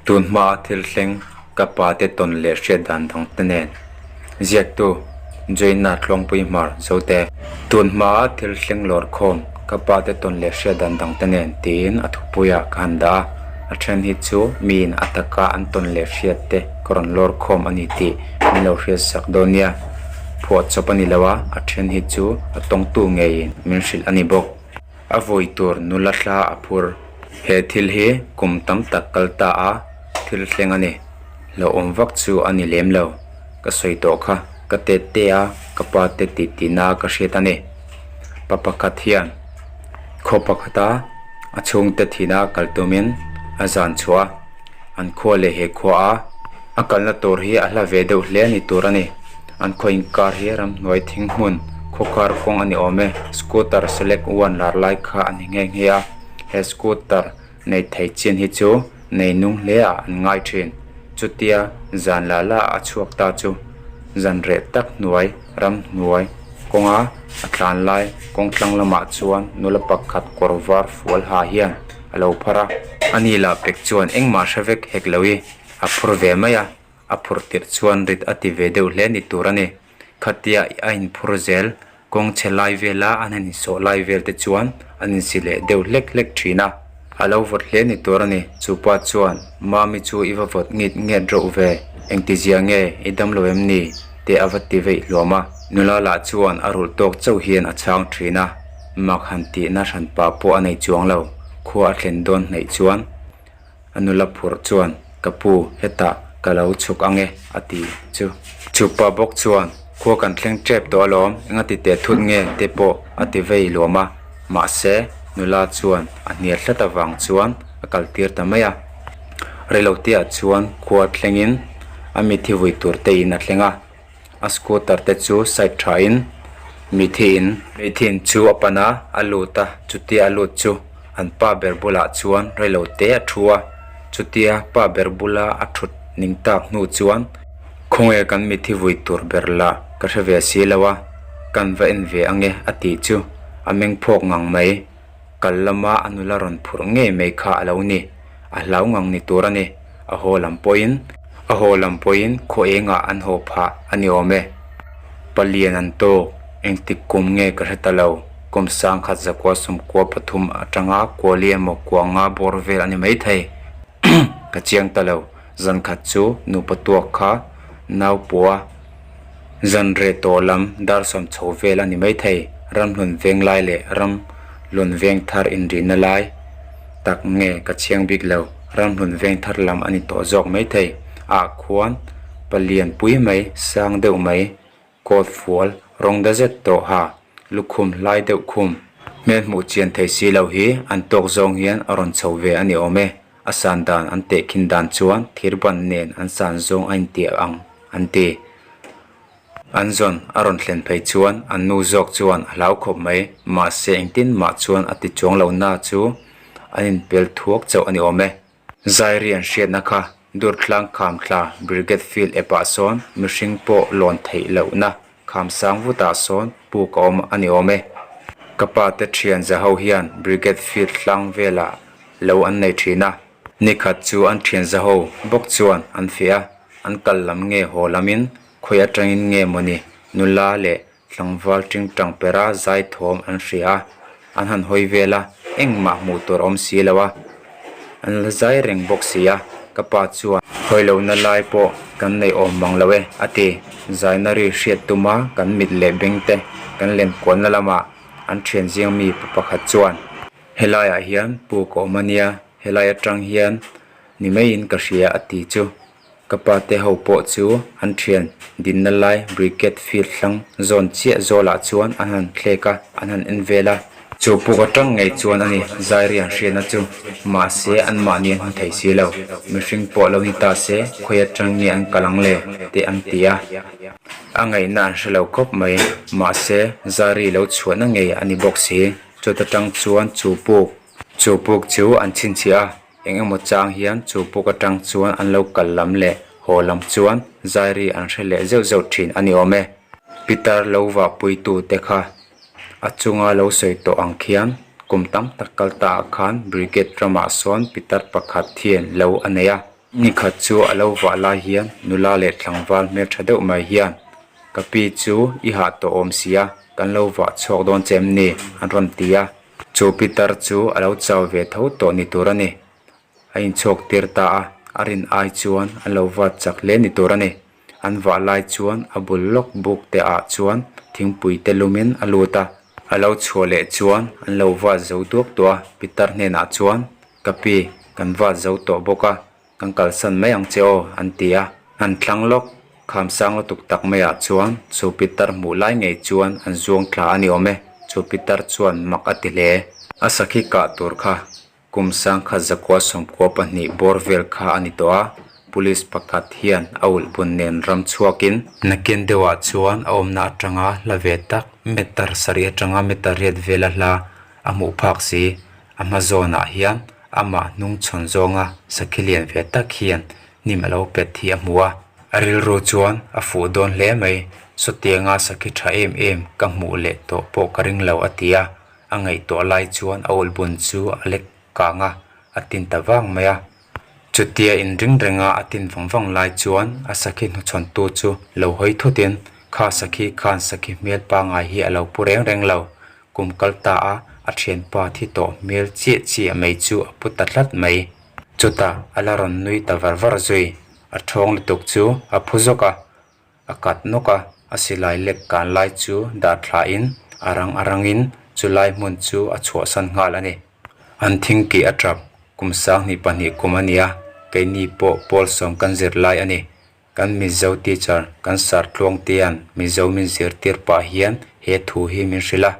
Tun hmaa thil thleng ka pa te tawn leh hriat dan dang te nen. Ziaktu, Joina Tluangpui Hmar Zote. Tun hmaa thil thleng lawr khawm ka pa te tawn leh hriat dan dang te nen tiin a thupuiah ka han dah a. A then hi chu miin a taka an tawn leh hriat te ka rawn lawr khawm a ni tih min lo hriat sak dawn nia. Phuah chawp a ni lo a, a then hi chu a tawngtu ngeiin min hrilh a ni bawk. A vawi tur nula thla a phur. He thil hi kum tam tak kal ta a, thil thleng a ni. Hlauhawm vak chu a ni lem lo. Ka sawi tawh kha, ka tet te a, ka pa te tih tihna ka hriat a ni. Pa pakhat hian khaw pakhata a chhungte thihna kal tumin a zan chhuah a, an khua leh he khua a, a kalna tur hi a hla ve deuh hle a ni tur a ni. An khaw inkar hi ramhnuai thing hmun khawkar kawng a ni awm e. Scooter select one lar lai kha a ni nghe nghe a, he scooter nei thei chin hi chu nei nung hle ah an ngai thin. Chutia zan la la a chhuak ta chu zan reh tak hnuai ramhnuai kawnga a tlan lai kawng tlang lamah chuan nula pakhat kawr var fual ha hian a lo phar a. Ani lah pek chuan engmah hre vek hek lo i a phur ve mai a. A phurh tirh chuan rit a ti ve deuh hle ni tur a ni. Khatia a inphur zel, kawng chhe lai vela an han insawh lai vel te chuan an insi leh deuh hlek hlek thin a. A lo vawt hle ni tur a ni. Chu pa chuan, Mami chu i va vawt ngit nget reuh ve, engtizia nge i dam lo em ni? te a va ti veih hluam a. Nula lah chuan a rulh tawk chauh hian a chhang thin a, mak han tihna hranpa pawh a nei chuang lo. Khua a thlen dawn hnaih chuan. A nula phurh chuan, Ka pu, hetah ka lo chhuk ang e, a ti chu. Chhukpa bawk chuan, Khua kan thleng tep tawh alawm, enga ti teh thut nge te pawh a ti vei luam a. Mahse, nula chuan a hnial hlat avang chuan a kal tir ta mai a. Reiloteah chuan khua thlengin a mithi vui tur te in a thleng a. A scooter te chu side tha in mithi in mithi in chu a pan a a lut a chutia a lut chu an pa ber bulah chuan reilo te a thu a chutia pa ber bula a thut ning tak hnu chuan khawnge kan mithi vui tur ber lah ka hre ve si lo a kan va en ve ange a tih chu a meng phawk ngang mai. Kal lama a nula rawn phurh ngei mai kha a lo ni. A hlau ngang ni tur a ni. A haw lam pawhin a haw lam pawhin khaw engah an haw phah a ni awm e. Palian an tawk, engtik kum nge ka hre ta lo. Kum sangkhat zakua sawmkua pathum atanga kuali emaw kua nga bawr vel a ni maithei. Ka chiang ta lo. Zankhat chu nupa tuak kha nau pua. Zan reh tawh lam dar sawm chho vel a ni maithei. Ramhlun veng lai leh Ramhlun veng thar inrihna lai tak nge ka chhiang bik lo. Ramhlun veng thar lam a ni tawh zawk maithei. Ah khuan palian pui mai, sang deuh mai, coat fual rawng da zet tawh ha, lukhum hlai deuh khum. Hmel hmuh chian thei si lo hi an tawk zawng hian a rawn chho ve a ni awm e. A san dan an tehkhin dan chuan thir ban nen an san zawng a intiah ang an ti. An zawn a rawn thlen phei chuan an nu zawk chuan a hlau khawp mai, mahse engtin mah chuan a ti chuang lo na chu an inpel thuak chauh a ni awm e. Zairi an hriatna kha Durtlang Khamthla Brigade Field epah sawn mihring pawh lawn theih lohna Kham sang vutah sawn puk a awm a ni awm e. Ka pa te thian za ho hian Brigade Field hlang velah lo an nei thin a. Nikhat chu an thian za ho bawk chuan an fiah a, an kal lam nge haw lamin khawi atangin nge mawni nula leh tlangval tingtang pera zai thawm an hria a, an han hawi vel a, engmah hmuh tur a awm si lo a. An la zai reng bawk si a, ka pa chuan hawi lohna lai pawh kan nei awm mang lo e a ti. Zaina ri hriat tuma kan mit leh beng te kan len kualna lamah an thian ziang mi pa pakhat chuan, Helaiah hian puk a awm a nia, helai atang hian ni maiin ka hria a ti chu. Ka pa te ho pawh chu an thian dinna lai Brigade field hlang zawn chiah zawlah chuan an han thlek a, an han en vel a. Chu puk atang ngei chuan a ni Zairi an hriatna chu. Mahse anmahni an hmu thei si lo. Mihring pawh lo ni ta se khawi atang nge an kal ang le? te an ti a. A ngaihna an hre lo khawp mai. Mahse Zairi lo chhuahna ngei a ni bawk si. Chawt atang chuan chu puk chu puk chu an chhinchhiah a. Eng emaw chang hian chu puk atang chuan an lo kal lam leh haw lam chuan zairi an hre leh zeuh zeuh thin a ni awm e. Pitar lo vahpuitu te kha a chunga lo sawi tawh ang khian kum tam tak kal ta ah khan Brigade ramah sawn pitar pakhat hian lo a nei a. Nikhat chu a lo vah lai hian nula leh tlangval hmeltha deuh mai hian ka pi chu i hah tawh awm sia kan lo vah chhuak dawn che em ni an rawn ti a. Chu pitar chu a lo chau ve tho tawh ni tur a ni. A inchhuak tir ta a, a rin ai chuan a lo vat chak hle ni tur a ni. An vah lai chuan a bul lawk buk te ah chuan thingpui te lumin a lut a. A lo chhuah leh chuan an lo vat zo duak tawh a, pitar hnenah chuan ka pi kan vat zo tawh bawk a, kan kalsan mai ang che aw an ti a. An thlang lawk kham sang lutuk tak maiah chuan chu pitar hmuh lai ngei chuan an zuang thla a ni awm e, chu pitar chuan mak a ti hle. A sakhi kah tur kha Kum sangkhat zakua 92 bawr vel kha a ni tawh a, police pakhat hian a ulh bun nen ram chhuakin, Nakin deuhah chuan a awmna atanga hla ve tak meter sarih atanga meter riat vela hla a hmuh phak si. A hma zawnah hian amah hnung chhawn zawnga sakhi lian ve tak hian hnim a lo pet hi a hmu a. A rilru chuan a fuh dawn hle mai, sawtianga sakhi tha em em ka hmuh leh tawh pawh ka ring lo a ti a. A ngaihtuah lai chuan a ulh bun chu a lek kang a, a tin ta vang mai a. Chutia inring renga a tin vang vang lai chuan a sakhi hnuchhawntu chu lo hawi thutin kha sakhi khan sakhi hmel pangai hi a lo pu reng reng lo. Kum kal ta a, a thianpa thi tawh hmel chiah chiah mai chu a pu ta tlat mai. Chutah a la rawn nui ta var var zui. A thawng lutuk chu a phu zawk a. A kat nawk a, a silai lek kan lai chu dah thlain a rang a rangin chu lai hmun chu a chhuahsan nghal a ni. An thing kih a tap, kum 22 kum a ni a, keini pawh pawl sawm kan zir lai a ni. Kan Mizo teacher kan sar tluang tean Mizo min zirtir pah hian he thu hi min hrilh a.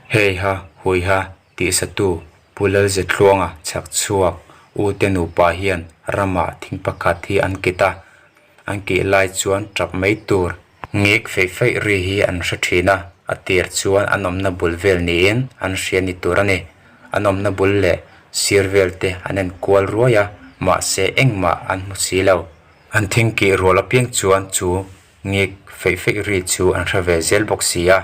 Hei ha, hui ha, tih satu Pu Lalzethluanga chhak chhuak u te nupa hian ramah thing pakhat hi an kit a, an kih lai chuan tap mai tur ngek feih feih ri hi an hre thin a, a tir chuan an awmna bul vel niin an hria ni tur a ni. An awmna bul leh sir vel te an en kual ruai a, mahse engmah an hmu si lo. An thing kih rual apiang chuan chu ngek feih feih ri chu an hre ve zel bawk si a.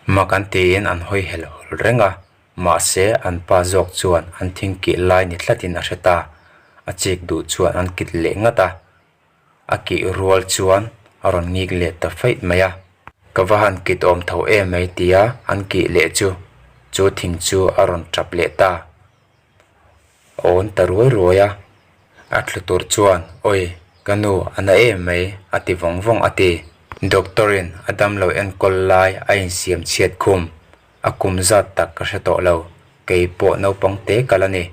Mak an tiin an hawi helh hawl reng a, mahse an pa zawk chuan an thing kih lai ni thlatin a hre ta. A chik duh chuan an kit leh ngat a, a kih rual chuan a rawn ngik leh ta feih mai a. Ka va han kit awm tho em mai tia an kih leh chu, chu thing chu a rawn tap leh ta. A awn ta ruai ruai a, a thlu tur chuan Awi, ka nu a na em mai a ti vawng vawng a ti. Doctor in a damlo enkawl lai a insiam chhiat khum, a kum zat tak ka hre tawh lo, kei pawh naupang te kal a ni.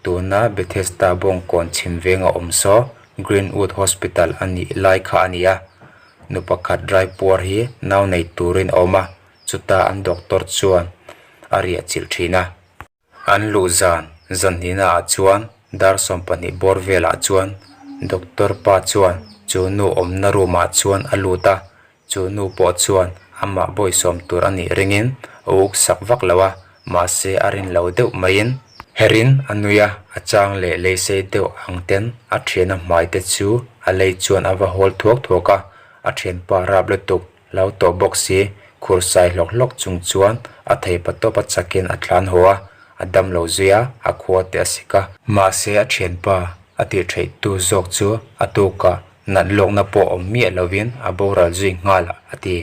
Tuna Bethesda bawngkawn chhim venga awm saw Greenwood Hospital a nih lai kha a ni a, nu pakhat raipuar hi nau nei turin a awm a, chuta an doctor chuan a riah chilh thin a. An luh zan zan hnihna ah chuan dar 12 bawr velah chuan doctor pa chuan chu nu awmna room ah chuan a lut a, chu nu pawh chuan amah bawisawm tur a nih ringin a uk sak vak lo a, mahse a rin lo deuh maiin herin a nui a, a chang leh lei sei deuh ang ten a thiana hmai te chu a lei chuan a va hawl thuak thuak a, a thianpa rap lutuk Lo tawh bawk si, khur sai hlawk hlawk chung chuan a thei pa tawp a chakin a tlan haw a, a dam lo zui a, a khua te a sik a. Mahse a thianpa a tih theih tu zawk chu a tukah nat lawkna pawh awm miah lovin a boral zui nghal a ti.